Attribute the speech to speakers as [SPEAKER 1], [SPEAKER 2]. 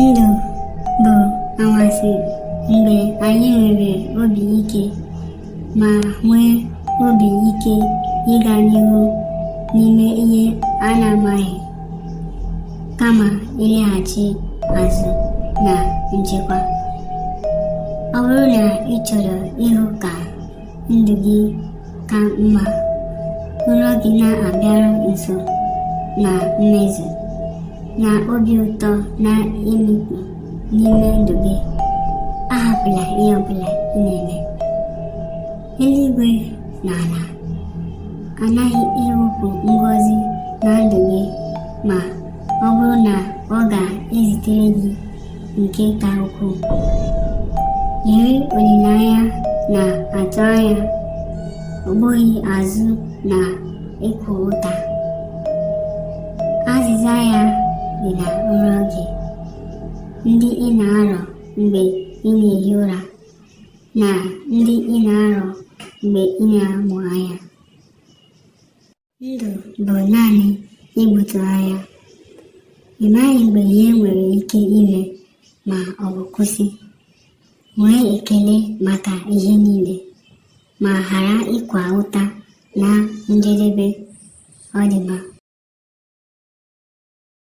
[SPEAKER 1] Ndụ bụ anwansi mgbe anyị nwere obi ike ma nwee obi ike ịga n'ihu n'ime ihe a na-amaghị, kama ịlaghachi azụ na nchekwa. Ọ bụrụ na ị chọrọ ịhụ ka ndụ gị ka mma, nrọ gị na-abịaru nso na mmezu, na obi ụtọ na-emikpu n'ime ndụ gị, ahapụla ihe ọbụla ị na-eme. Eluigwe na ala anaghị ewepụ ngọzi na ndụ gị ma ọ bụrụ na ọ ga-ezitere gị nke ka ukwuu. Jiri olileanya na-atụ anya, ọ bụghị azụ na ịkwa ụta. Azịza ya dị na nrọ gị ndị ị na-arọ mgbe ị na-ehi ụra na ndị ị na-arọ mgbe ị na-amụ anya. Ndụ bụ naanị igbutu anya. Ị maghị mgbe ihe nwere ike ime ma ọ bụ kwụsị. Nwee ekele maka ihe niile, ma ghara ịkwa ụta na njedebe. Ọ dị mma.